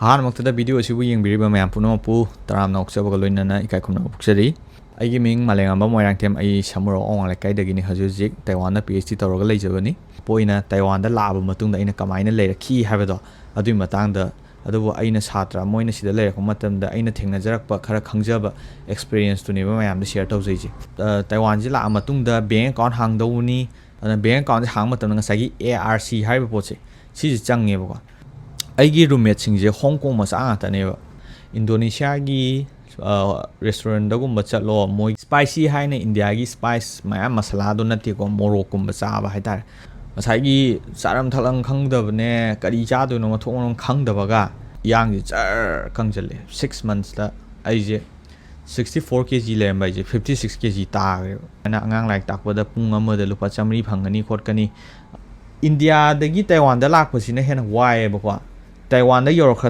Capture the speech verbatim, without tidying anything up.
ꯑꯍꯥꯟꯕꯃꯛꯇꯗ video ꯑꯁꯤꯕꯨ ꯌꯦꯡꯕꯤꯔꯤꯕ ꯃꯌꯥꯝ ꯄꯨꯝꯅꯃꯛꯄꯨ ꯇꯔꯥꯝꯅ ꯑꯣꯛꯆꯕꯒ ꯂꯣꯏꯅꯅ ꯏꯀꯥꯏ ꯈꯨꯝꯅꯕ ꯐꯣꯡꯖꯔꯤ꯫ ꯑꯩꯒꯤ ꯃꯤꯡ ꯃꯥꯂꯦꯝꯉꯝꯕ ꯃꯣꯏꯔꯥꯡꯊꯦꯝ꯫ ꯑꯩ ꯁꯃꯨꯔꯧ ꯑꯋꯥꯡ ꯂꯩꯀꯥꯏꯗꯒꯤꯅꯤ꯫ ꯍꯧꯖꯤꯛ ꯍꯧꯖꯤꯛ ꯇꯥꯏꯋꯥꯟꯗ ꯄꯤ ꯑꯩꯆ ꯗꯤ ꯇꯧꯔꯒ ꯂꯩꯖꯕꯅꯤ꯫ ꯄꯣꯛꯏꯅ ꯇꯥꯏꯋꯥꯟꯗ ꯂꯥꯛꯑꯕ ꯃꯇꯨꯡꯗ ꯑꯩꯅ ꯀꯃꯥꯏꯅ ꯂꯩꯔꯛꯈꯤ ꯍꯥꯏꯕꯗꯣ, ꯑꯗꯨꯒꯤ ꯃꯇꯥꯡꯗ, ꯑꯗꯨꯕꯨ ꯑꯩꯅ ꯁꯥꯇ꯭ꯔ ꯑꯃ ꯑꯣꯏꯅ ꯁꯤꯗ ꯂꯩꯔꯛꯄ ꯃꯇꯝꯗ ꯑꯩꯅ ꯊꯦꯡꯅꯖꯔꯛꯄ ꯈꯔ ꯈꯪꯖꯕ ꯑꯦꯛꯁꯄꯤꯔꯤꯌꯦꯟꯁꯇꯨꯅꯦꯕ ꯃꯌꯥꯝꯗ ꯁꯤꯌꯔ ꯇꯧꯖꯩꯁꯦ꯫ ꯑ, ꯇꯥꯏꯋꯥꯟꯁꯦ ꯂꯥꯛꯑ ꯃꯇꯨꯡꯗ ꯕꯦꯡ ꯑꯦꯀꯥꯎꯟ ꯍꯥꯡꯗꯧꯕꯅꯤ꯫ ꯑꯗꯨꯅ ꯕꯦꯡ ꯑꯦꯀꯥꯎꯟꯁꯦ ꯍꯥꯡꯕ ꯃꯇꯝꯗ ꯉꯁꯥꯏꯒꯤ ꯑꯦ ꯑꯥꯔ ꯁꯤ ꯍꯥꯏꯔꯤꯕ ꯄꯣꯠꯁꯦ, ꯁꯤꯁꯦ ꯆꯪꯉꯦꯕꯀꯣ꯫ ꯑꯩꯒꯤ ꯔꯨꯝꯃꯦꯠꯁꯤꯡꯁꯦ ꯍꯣꯡ ꯀꯣꯡ ꯃꯆꯥ ꯉꯥꯛꯇꯅꯦꯕ꯫ ꯏꯟꯗꯣꯅꯦꯁꯤꯌꯥꯒꯤ, ꯑ, ꯔꯦꯁꯇꯨꯔꯦꯟꯗꯒꯨꯝꯕ ꯆꯠꯂꯣ, ꯃꯣꯏ ꯁ꯭ꯄꯥꯏꯁꯤ ꯍꯥꯏꯅ ꯏꯟꯗꯤꯌꯥꯒꯤ ꯁ꯭ꯄꯥꯏꯁ ꯃꯌꯥꯝ ꯃꯁꯥꯂꯥꯗꯣ ꯅꯠꯇꯦꯀꯣ, ꯃꯣꯔꯣꯛꯀꯨꯝꯕ ꯆꯥꯕ ꯍꯥꯏꯇꯥꯔꯦ꯫ ꯉꯁꯥꯏꯒꯤ ꯆꯥꯔꯝ ꯊꯛꯂꯝ ꯈꯪꯗꯕꯅꯦ, ꯀꯔꯤ ꯆꯥꯗꯣꯏꯅꯣ ꯃꯊꯣꯡ ꯃꯔꯝ ꯈꯪꯗꯕꯒ ꯏꯌꯥꯡꯁꯦ ꯖꯔ ꯀꯪꯁꯤꯜꯂꯦ꯫ ꯁꯤꯛꯁ ꯃꯟꯁꯇ ꯑꯩꯁꯦ ꯁꯤꯛꯁꯇꯤ ꯐꯣꯔ ꯀꯦ ꯖꯤ ꯂꯩꯔꯝꯕ ꯑꯩꯁꯦ ꯐꯤꯐꯇꯤ ꯁꯤꯛꯁ ꯀꯦ ꯖꯤ ꯇꯥꯈ꯭ꯔꯦꯕ꯫ ꯑꯩꯅ ꯑꯉꯥꯡ ꯂꯥꯏꯔꯤꯛ ꯇꯥꯛꯄꯗ ꯄꯨꯡ ꯑꯃꯗ ꯂꯨꯄꯥ ꯆꯥꯝꯃꯔꯤ ꯐꯪꯒꯅꯤ ꯈꯣꯠꯀꯅꯤ꯫ ꯏꯟꯗꯤꯌꯥꯗꯒꯤ ꯇꯥꯏꯋꯥꯟꯗ ꯂꯥꯛꯄꯁꯤꯅ ꯍꯦꯟꯅ ꯋꯥꯏꯑꯦꯕꯀꯣ꯫ ꯇꯥꯏꯋꯥꯟꯗ ꯌꯧꯔꯛꯈ꯭ꯔ